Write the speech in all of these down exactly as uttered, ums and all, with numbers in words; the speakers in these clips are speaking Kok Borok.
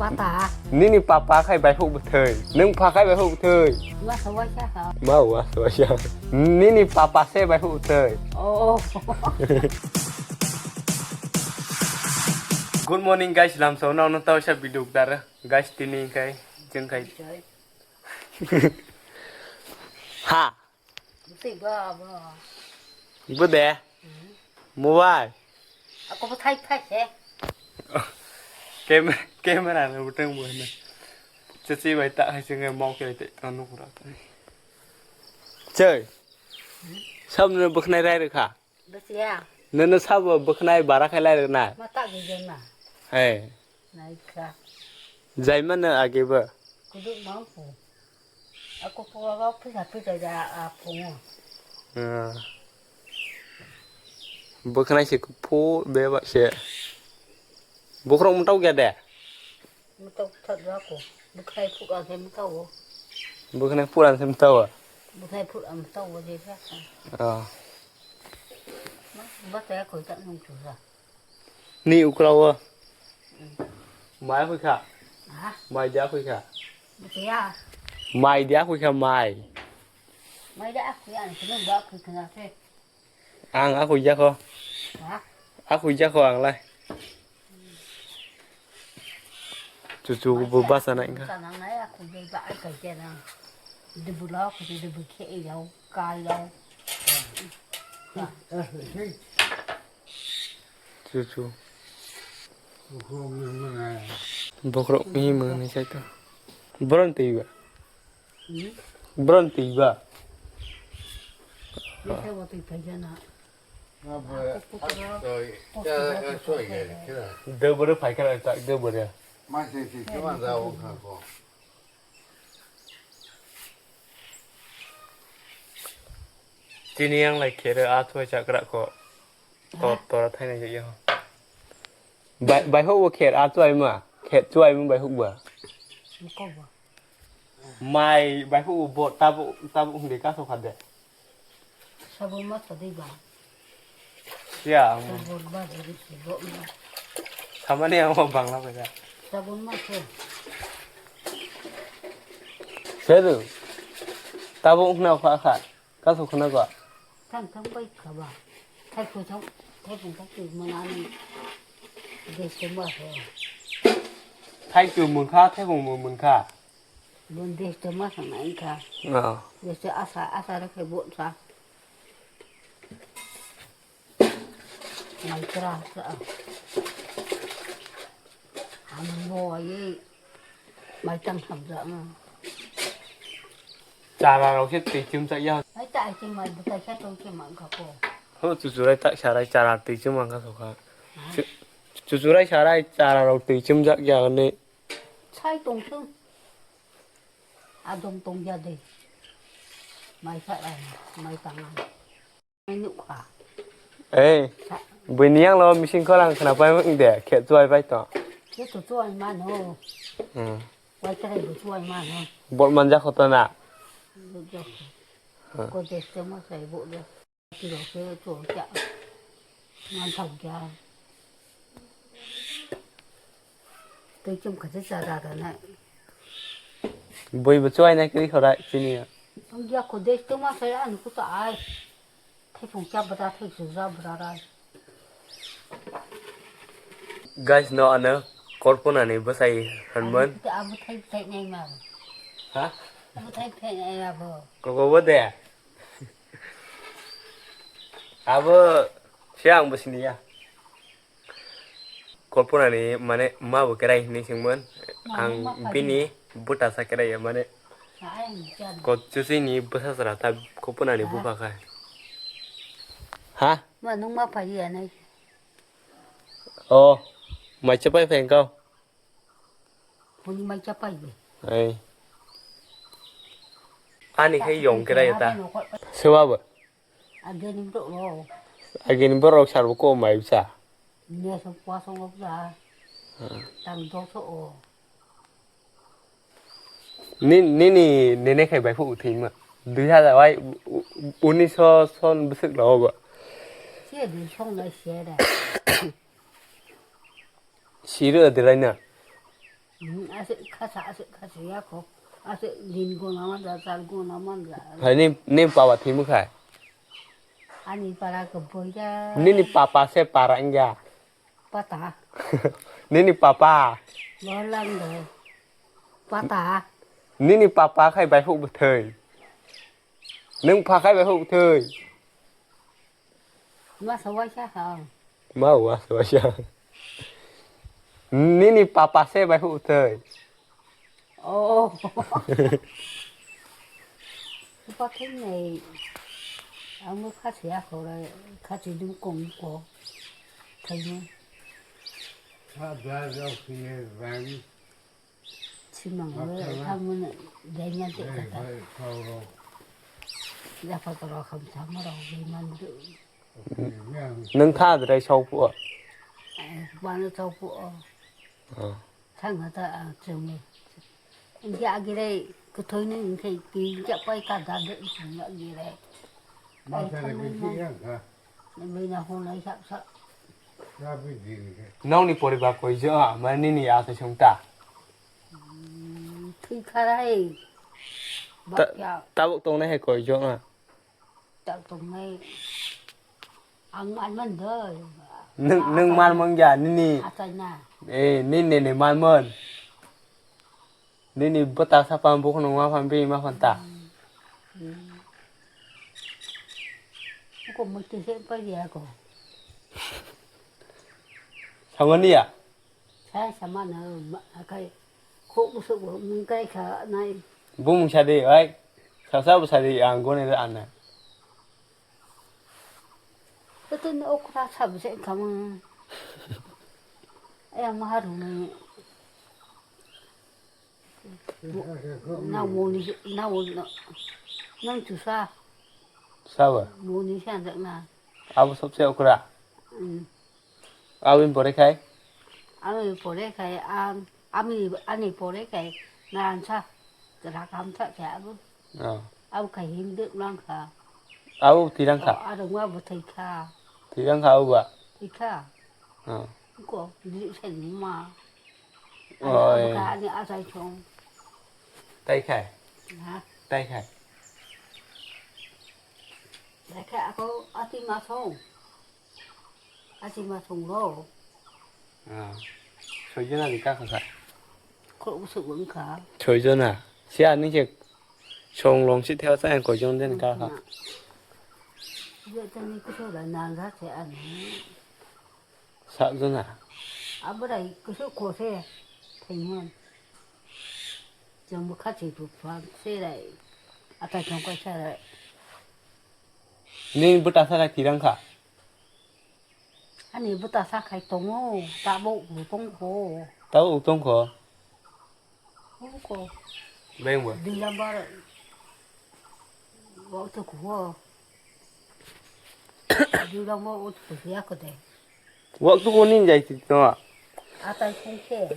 Pata. Nini papa khai bai huk bwthai. Nwng pha khai bai huk bwthai. Wasa wasa ha. Ma wasa wasa. Nini papa se bai huk bwthai. Oh. Good morning guys, lamsao no no tawsa video dar. Guys, tini khai jeng khai. Ha. Tei ba ba. Bo de. Mobile. Ako bo thai thai he. Camera, camera no butang bo na. Chachi bai ta hai singe mok ke te anu kura. Chai. Sam no bukhnai rai rikha. Basiya. Nana sabo bukhnai bara khai lai rikna. Ma ta ge na. Hey. Naikha. Jaimano ageba. Kudu mangpu. Ako pura pisa pisa ja a pungo. Ah. Bwkhanai se phu bebak se. Bokhorok mwtau kya de? Mwtau thot ja ko. Bwkhanai phu a se mwtau. Bwkhanai phu a se mwtau. Bwkhanai phu a mwtau je sa. Ah. Ba ta ko ta nung chu sa. Ni ukra o. Mai khui kha. Ha? Mai dia khui kha. Bwtwi ya. Mai dia khui kha mai. Mai da khui an kunu ba khui kha se. Ang a khui ja kho. Ha? A khui ja kho ang lai. Chuchu bo basa na ingkha. Sa nang nai a khui ba ai kai ke na. De bu la khui de bu khe yau ka yau. Chuchu. Bokhorok ni mwnwi sai to. Boron twi ba. Boron twi ba. Dobore phai kha ta dobore. Tini yang lai khere a thoi chakra ko. Tor tora thainai yo. Bai bai ho kher a chuai ma. Kher chuai ma bai ho ba. Mai bai ho bo tabo tabo hung de ka so kha de. Sabun ma sa dei ba. Ya. Sabun ba de si bo ma. Samani ang bangla ba ya. Sabun ma se. Seru. Tabo hung na kha kha. Kaso khna ba? Thang thang bai kha ba. Thai khu thang, thai phung thang khu mana ni. Des te ma ho. Thai khu mun kha, thai phung mun mun kha. Bun des te ma sang nai kha. Ah. Des te asa, asa ra khe bo sa. Mai kra sa. Ham bo ye. Mai tang ham ja ma. Chara rok se twi chum cha ya. Mai ta ai ke mai buta khe tong khe mang kha ko. Ho chuchurai ta sarai chara twi chum mang kha so kha. Chu-, chuchurai sarai chara rok twi chum jak ya ne. Sai tong thung. Adom tong ya de. Mai sa ai, mai tang ai. Nukha. Ei, buini yang lo missing call ang khna pai mang de, khe chuai pai to. Khe to chuai mano. Hmm. Wai trai bu chuai mano. Bol manja khotona. Ko de se ma sai bu de. Ti lo se to cha. Man thau ja. Tei chum kha cha da da na. Bui bu chuai na kri khora chini. Ang ya ko de to ma sai an ku ta ai. Thaiphung cha bwra, thaichu cha bwra rai. Guys, no ano korpona ni bwsai hwnmon. Abo thai thai nai ma. Ha? Abo thai thai nai abo. Koko bo de. Abo se ang bwsini ya. Kolpona ni mane ma bo kerai hinwi swngmon. Ang bini bwtasa kerai ya mane. Sa ai ni cha. Ko chusi ni bwsa sra ta kolpona ni bupha kha. Ha? Ma nung ma phai ya nai. Oh, mai cha pai phai kau. Huni mai cha pai be. Ai. Ani khai yong kerai ya ta. Sewa ba. Ageni borok rok. Ageni borok sar bo ko mai bwsa. Ne so kwa so ngok ja. Hmm. Tang do so o. Ni, nini nene khai bai phuk thima. Dui hajar wai u-, u-, unis so son bwswk lawo ba. Se dui song nai se da. Siro de laina. Hmm, aswk khasa, aswk khasa ya kho. Aswk din guna man ja, chal guna man ja. Hai ni, ni papa thwi mukha. Ani para khe boya. Nini papa se para wngya. Pata. Nini papa. Bolang de. Pata. Nini papa khai bai huk bwthai. Nwng pha khai bai huk bwthai. Ma sa waisa ha. Ma wa sa waisa. Nini papa se bai huk bwthai. Oh. Supa khe nei. Ang mo kha se ya khore, kha se dum kong ko. Thai mo. Kha da jok khe bang. Simang we, kha mo ne, dai nya te kha ta. Ya pha to ro kham sa ma ro, dai man du. Nwng kha drai sau pu. Eh, bano sau pu. Oh. Thangna ta, ah, chwngwi. Wngkhe agire kwthwini wngkhe twi wngkhe pai ka da de wngkhe agire. Pai thangwi ma. Bina hunai sak sak. Nokni poribar koijo, mane nini ya se sungta. Hmm, thwi kharai. Ta-, bakya. Tabuk tongnai hai koijo, ah. Tak tongnai. Ang man man doi. Nwng, nwng man man ya, nini. Atai na. Eh, nini, nini man man. Nini bwta sapa bukhuk nung ma phan bi ma phan ta. Hmm. Hmm. Ko muti se pa ya ko. Samani ya? Sa sama na, ma, akai. Ko usuk bo mung kai kha nai. Bumung sadi, ai. Sasa bo sadi, ang gone da anna. Betul ni okra sa bisa kamu. Eh, yang mahar ni. Nang moni, nang moni, nang tusa. Sawa. Moni siya na. Abo sobse okra. Hmm. Aboni pore khai? Aboni pore khai, am-, ami, ani pore khai, naransa, rakam sa khe abo. Oh. Abo khai himde ulang kha. Abo tirang kha? Oh, aro ma bo thai kha. Tirang kha abo ba? Thai kha. Oh. Ko, di sen ma. Oi. Ani, ani asai song. Tai khai? Ha? Tai khai? Tai khai ako ati ma song. Ati ma song lo. Ah. Soijona ni ka kha kha? Ko usuk wng kha. Soijona. Sia ni je song long si theo sa ko jon den ka kha. Ye tani ko so la na ga se ani. Sakjona. Abrai kusuk kose thengmon. Jombo khachi puphan serai. Ata jongkai serai. Nini bwta sakai tirang kha? Ani bwta sakai tongo, tabuk bo tongkho. Tabuk tongkho? Huko. Beng bo? Dui number. Wak tu kuho. Dui number wak tu kuho ya ko de. Wak tu kuho nin jai ti to. Atai kung ke.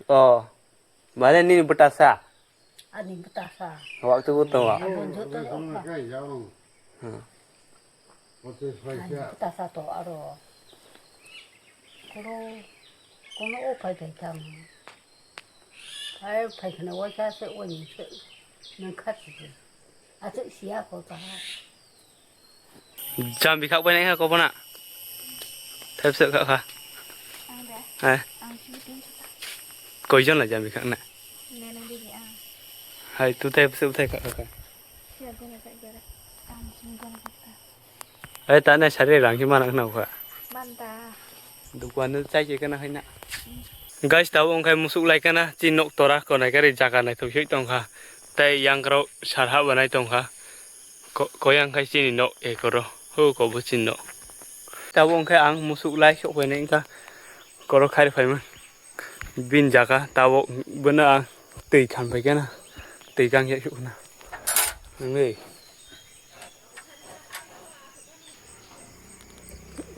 Oh. Mane nini bwta sa? Ani bwta sa. Wak tu kuho to wa. Abon joto wak sa. Hmm. Ani bwta sa to aro. Koro, kono o phai phai kha. Phai phai khna waisa se wani se. Nang kha si de. Aswk siya ko ta. Jambi khak bai nai kha kobona. Thep se kha kha. Ang de. Hai. Ang si tin sa. Koi jon la jambi khak na? Nene didi ang. Hai tu thep se thep kha kha. Siya gona sa gara. Ang si gona sa. Ai, tane sari rang si manak na kha. Manta. Dukan no chai ke kana haina. Guys, tabo wngkha musuk lai kana, chi nok tora konai kari jaga naithok soi tongkha. Tai yang krok sarha banai tongkha. Ko-, koyang khai chini nok ekoro. Ho ko bo chini nok. Tabo wngkha ang musuk lai sok bai nai wngkha. Koro khari phaimang. Bin jaga tabok bono ang twi khan bai khe na, twi kang ya sukna. Nungwi.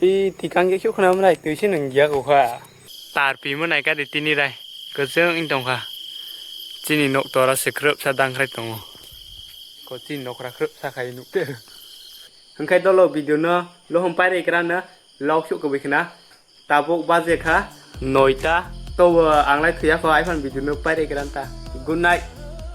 I twi kang ya sukna mwnai twi se nung ya kha. Tar pi mwnai ka de tini rai. Kwchwng wng tongkha. Chini nok tora se khrwp sa dang khlai tongo. Ko chini nokra khrwp sa khai nuk te. Hwnkhe dolo video no lohom pai rikra no lok suk kwbwi khna. Tabuk baje kha noita. Tobo ang lai thuya kho, iPhone video no paire gran ta. Good night.